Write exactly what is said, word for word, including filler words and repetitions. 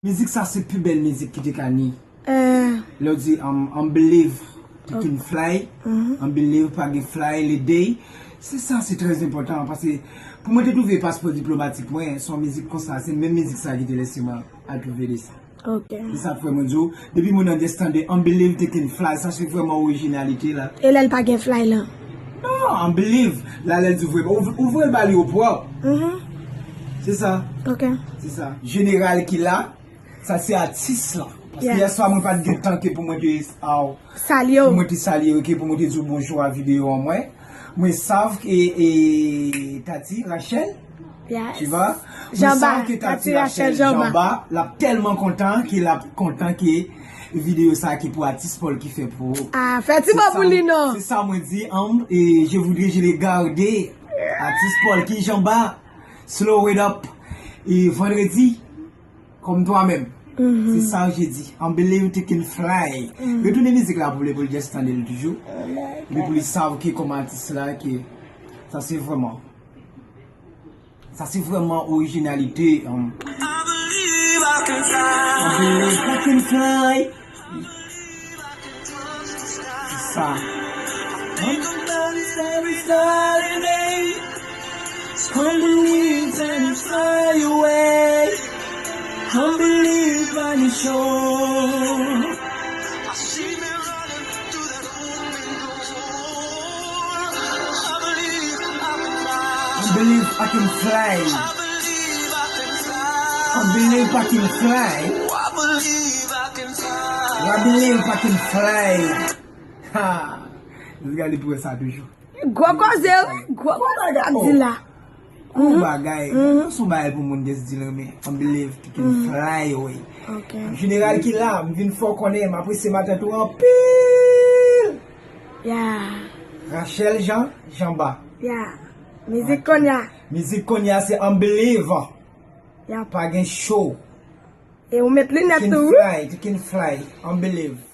Mizik sa se pi bèl mizik ki te ka ni. Lè w di um, I'm believe you can fly, I'm believe pa gen fly le day. Se sa se trè enpòtan paske pou mwen te twouve paspò diplomatik mwen, se yon mizik konsa, se menm mizik sa ki te lese mwen al twouve de sa. Ok. Se sa k fè mwen di w, depi moun nan just tande I'm believe they can fly, sa se vrèman orijinalite la. E lè l pa gen fly lan? Non, I'm believe. La lè l di vre, ou vre l ba li yo pwòp. Se sa. Ok. Se sa. Jeneral ki la, sa se atis lan. Paske yèswa mwen pa t gen tan ke pou mwen te aw. Salye w. Pou mwen te salye w, ke pou mwen te di w bonjou a videyo an mwen. Mwen sav ke e, Tati Rachel, tu vois? Mwen sav ke Tati Rachel Janba, l ap tèlman kontan ke l ap kontan ke videyo sa ki pou atis Paul ki fè pou ou. Ah, fè ti mo pou li non. Se sa mwen di, um, e je voudrais je le garde. Atis Paul ki Janba, slow it up. E vandredi, Kòm twa menm. Se sa je di. I'm believe you can fly. Retounen mizik la pou li, pou li just tande l toujou. Epi pou li sav ke kòm atis la ke sa se vrèman. Sa se vrèman orijinalite. Um, I believe I can fly. I believe I can fly. Sa. Humbling and fly away. Humbling by the shore. I believe I can fly. I believe I can fly. I believe I can fly. Ha! Gade pou sa toujou. Gwo koze wi, gwo koze k ap di la. Gwo bagay. Mwen se yon bagay pou moun just di l renmen. I believe you can fly away. Jeneral ki la, m vin fè w konnen m apresye matant ou anpil. Rachel Jean, Janba. Mizik kounye a. Mizik kounye a se I believe. Pa gen cho. E ou met linèt tou wi. You can fly, you can fly. I believe.